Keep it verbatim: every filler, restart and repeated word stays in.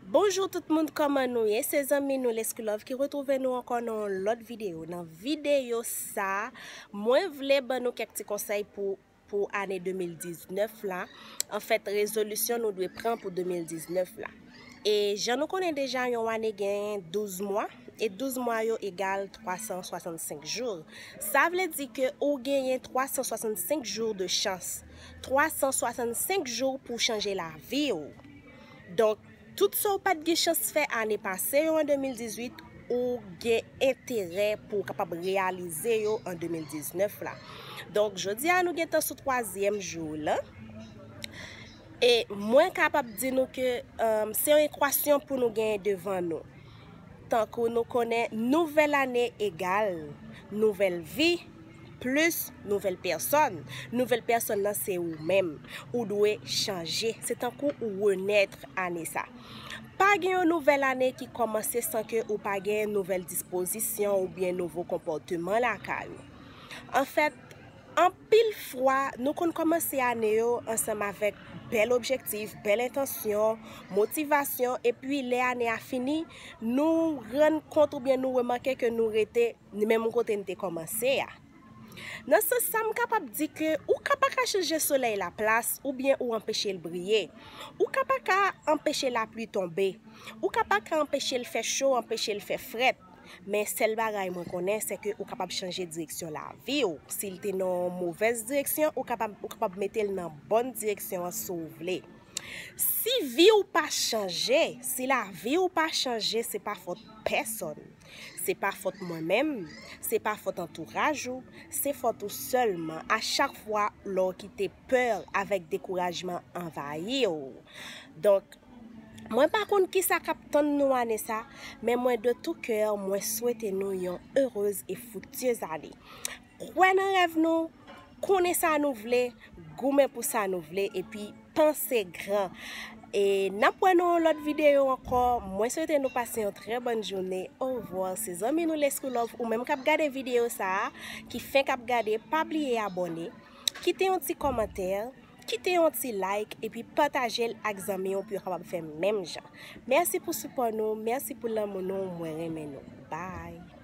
Bonjou tout moun, kòman nou ye? Se zanmi nou Lescoulove ki retwouve nou ankò nan yon lòt videyo. Nan videyo sa, mwen vle ban nou kèk ti konsèy pou, pou ane de mil diznèf la. Anfèt, rezolisyon nou dwe pran pou de mil diznèf la. E jan nou konnen deja, yon ane gen douz mwa, e douz mwa yo egal twa san swasannsenk jou. Sa vle di ke ou genyen twa san swasannsenk jou de chans. Twa san swasannsenk jou pou chanje lavi w. Donk, tout sa w pa t gen chans fè ane pase yo an de mil dizuit, ou gen enterè pou w kapab reyalize yo an de mil diznèf la. Donk, jodi a nou gentan sou twazyèm jou la. E mwen kapab di nou ke, um, se yon ekwasyon pou nou genyen devan nou. Tankou nou konnen, nouvèl ane egal nouvèl vi plis nouvèl pèsòn. Nouvèl pèsòn nan se ou menm. Ou dwe chanje. Se tankou ou renèt ane sa. Pa gen yon nouvèl ane ki kòmanse san ke ou pa gen nouvèl dispozisyon oubyen nouvo konpòteman lakay ou. Anfèt, anpil fwa, nou konn kòmanse ane yo ansanm avèk bèl objektif, bèl entansyon, motivasyon, epi lè ane a fini, nou rann kont oubyen nou remake ke nou rete menm kote n te kòmanse a. Nan sans sa, m kapab di ke ou ka pa ka chanje solèy la plas oubyen ou anpeche l briye. Ou ka pa ka anpeche lapli tonbe. Ou ka pa ka anpeche l fè cho, anpeche l fè frèt. Men sèl bagay mwen konnen, se ke ou kapab chanje direksyon lavi w. Si l te nan yon movèz direksyon, ou kapab, ou kapab mete l nan bòn direksyon an si w vle. Si vi w pa chanje, si lavi w pa chanje, se pa fòt pèsòn. Se pa fòt mwen menm, se pa fòt antouraj ou, se fòt ou sèlman a chak fwa lè w kite pè avèk dekourajman anvayi w. Donk, mwen pa konn kisa k ap tann nou ane sa, men mwen de tou kè, mwen swete nou yon erez e friktyez ane. Kwè nan rèv nou, konnen sa nou vle, goumen pou sa nou vle, epi panse gran. E n ap wè nan yon lòt videyo ankò. Mwen swete nou pase yon trè bòn jounen. Orevwa, se zanmi nou Lescoulove. Ou menm k ap gade videyo sa a, ki fenk ap gade, pa bliye abòne, kite yon ti kòmantè, kite yon ti like, epi pataje l ak zanmi w pou yo kapab fè menm jan. Mèsi pou sipò nou, mèsi pou lanmou nou, mwen renmen nou. Bye!